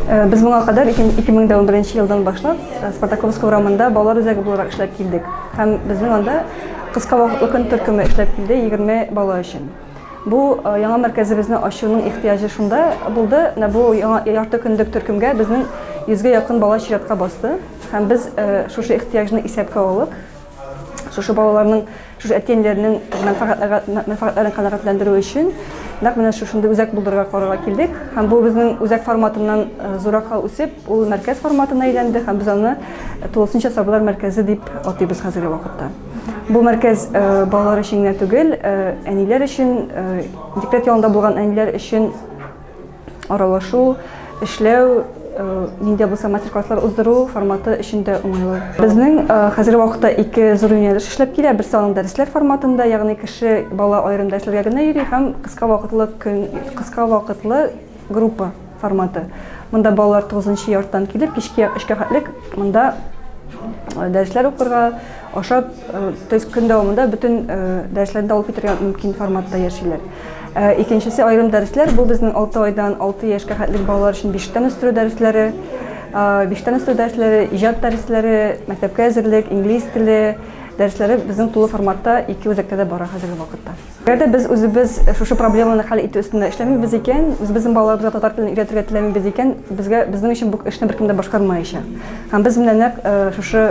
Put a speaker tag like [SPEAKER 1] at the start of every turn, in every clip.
[SPEAKER 1] Без моңа кадәр 2011 елдан башлап Спартаковский урамында балалар үзәге буларак эшләп килдек. Һәм безнең анда кыска вакытлы көн төркеме эшләп килде 20 бала өчен. Бу яңа мәркәзебезне ачуның ихтыяҗы шунда булды. Менә бу яңа ярты көндек төркемгә безнең 100гә якын бала чиратка басты. Һәм без шушы ихтыяҗны исәпкә алып, шушы балаларның, шушы әти-әниләрнең мәнфәгатьләрен канәгатьләндерү өчен нәкъ менә шушындый үзәк булдырырга карарга килдек. Һәм бу безнең үзәк форматыннан зурракка үсеп, ул мәркәз форматына әйләнде һәм без аны тулысынча сабыйлар мәркәзе дип атыйбыз хәзерге вакытта. Бу мәркәз балалар өчен генә түгел, әниләр өчен, декрет ялында булган әниләр өчен аралашу, эшләү, нинди булса мастер-класслар уздыру форматы өчен дә уңайлы. Безнең хәзерге вакытта ике зур юнәлеш эшләп килә. Берсе аның дәресләр форматында, ягъни кеше бала аерым дәресләргә генә йөри һәм кыска вакытлы көн, кыска вакытлы группа форматы. Монда балалар 9 яртыдан килеп, кичке 3-кә хәтлек монда дәресләр укырга, ашап, то есть көн дәвамында бөтен дәресләрне дә алып китәргә мөмкин форматта яшиләр. Икенчесе аерым дәресләр, бу безнең 6 айдан 6 яшькә хәтлек балалар өчен 5-тән үстерү дәресләре, 5-тән үстерү дәресләре, иҗат дәресләре, мәктәпкә әзерлек, инглиз теле дәресләре безнең тулы форматта ике үзәктә дә бара хәзерге вакытта. Әгәр дә без үзебез шушы проблеманы хәл итү өстендә эшләмибез икән, үзебезнең балаларыбызга татар телен өйрәтергә теләмибез икән, безгә, безнең өчен бу эшне беркем дә башкармаячак. Һәм без менә нәкъ шушы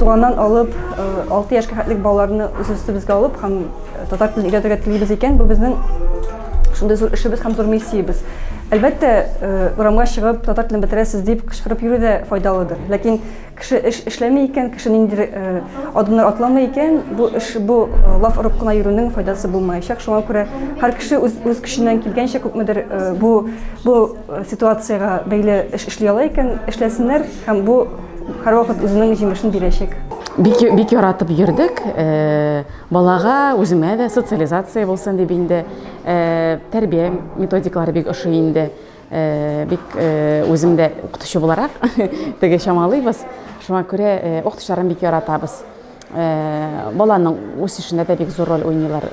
[SPEAKER 1] туганнан алып 6 яшькә хәтлек балаларны үз өстебезгә алып һәм татар телен өйрәтергә телибез икән, бу безнең шундый зур эшебез һәм зур миссиябез. Әлбәттә, урамга чыгып татар телен бетерәсез дип кычкырып йөрү дә файдалыдыр. Ләкин кеше эш эшләми икән, кеше ниндидер адымнар атламый икән, бу эш, бу лаф орып кына йөрүнең файдасы булмаячак. Шуңа күрә һәр кеше үз көченнән килгәнчә күпмедер бу ситуациягә бәйле эш эшли ала икән, эшләсеннәр һәм бу һәрвакыт үзенең җимешен бирәчәк.
[SPEAKER 2] Бик, бик яратып йөрдек. Балага, үземә дә социализация булсын дип инде, тәрбия методикалары бик ошый инде. Бик үзем дә укытучы буларак теге чамалыйбыз. Шуңа күрә укытучыларын бик яратабыз. Баланың үсешендә дә бик зур роль уйныйлар.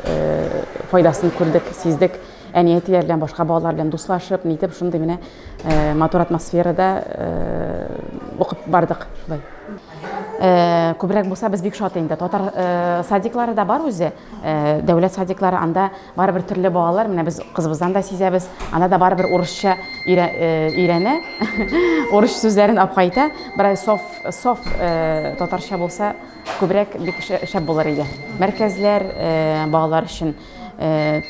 [SPEAKER 2] Файдасын күрдек, сиздек. Әни әтиләр белән, башка балалар белән дуслашып, нитеп, шундый менә матур атмосферада укып бардык шулай. Күбрәк булса без бик шат инде. Татар садиклары да бар үзе, дәүләт садиклары, анда барыбер төрле балалар, менә без кызыбыздан да сизәбез, анда да барыбер урысча өйрәнә, урыс сүзләрен алып кайта. Бераз соф татарча булса, күбрәк бик шәп булыр иде. Мәркәзләр балалар өчен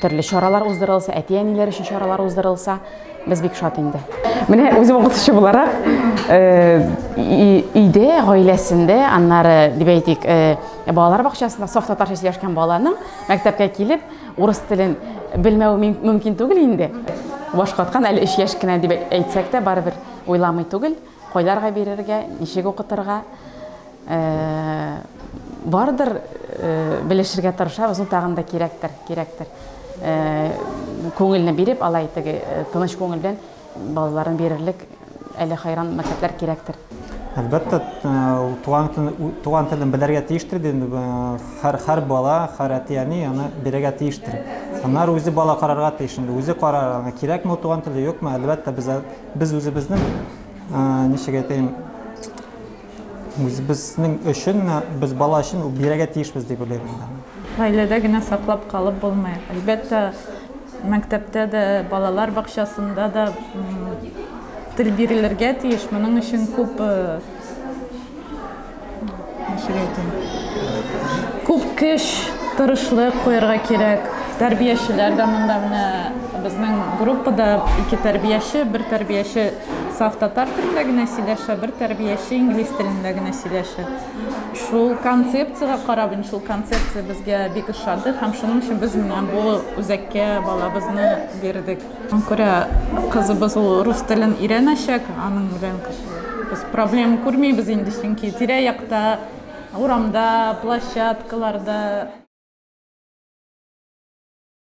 [SPEAKER 2] төрле чаралар уздырылса, әти-әниләр өчен чаралар уздырылса, без бик шат инде. Менә үзем укытучы буларак, өйдә, гаиләсендә, аннары дип әйтик, балалар бакчасында саф татарча сөйләшкән баланың мәктәпкә килеп урыс телен белмәве мөмкин түгел инде. Баш каткан әле 3 яшь кенә дип әйтсәк тә, барыбер уйламый түгел, кайларга бирергә, ничек укытырга. Бардыр, белешергә тырышабыз, ул тагын да кирәктер, кирәктер. Күңелне биреп, алай теге тыныч күңел белән балаларын бирерлек әле хайран мәктәпләр кирәктер.
[SPEAKER 3] Әлбәттә, туган телен белергә тиештер инде. Һәр бала, һәр әти-әни аны бирергә тиештер. Аннары үзе бала карарга тиеш инде. Үзе карар, аңа кирәкме ул туган теле, юкмы? Әлбәттә, без үзебезнең, ничек әйтәем, үзебезнең өчен, без бала өчен бирергә тиешбез дип уйлыйм инде.
[SPEAKER 4] Гаиләдә генә саклап калып булмый. Әлбәттә, мәктәптә дә, балалар бакчасында да тел бирелергә тиеш. Моның өчен күп, ничек әйтим, күп көч, тырышлык куярга кирәк. Тәрбиячеләр дә монда, менә безнең группада 2 тәрбияче, бер тәрбияче саф татар телендә генә сөйләшә, бер тәрбияче инглиз телендә генә сөйләшә. Шул концепциягә карап, инде шул концепция безгә бик ошады һәм шуның өчен без менә бу үзәккә балабызны бирдек. Шуңа күрә кызыбыз ул рус телен өйрәнәчәк, аның белән без проблем күрмибез инде, чөнки тирә-якта, урамда, площадкаларда.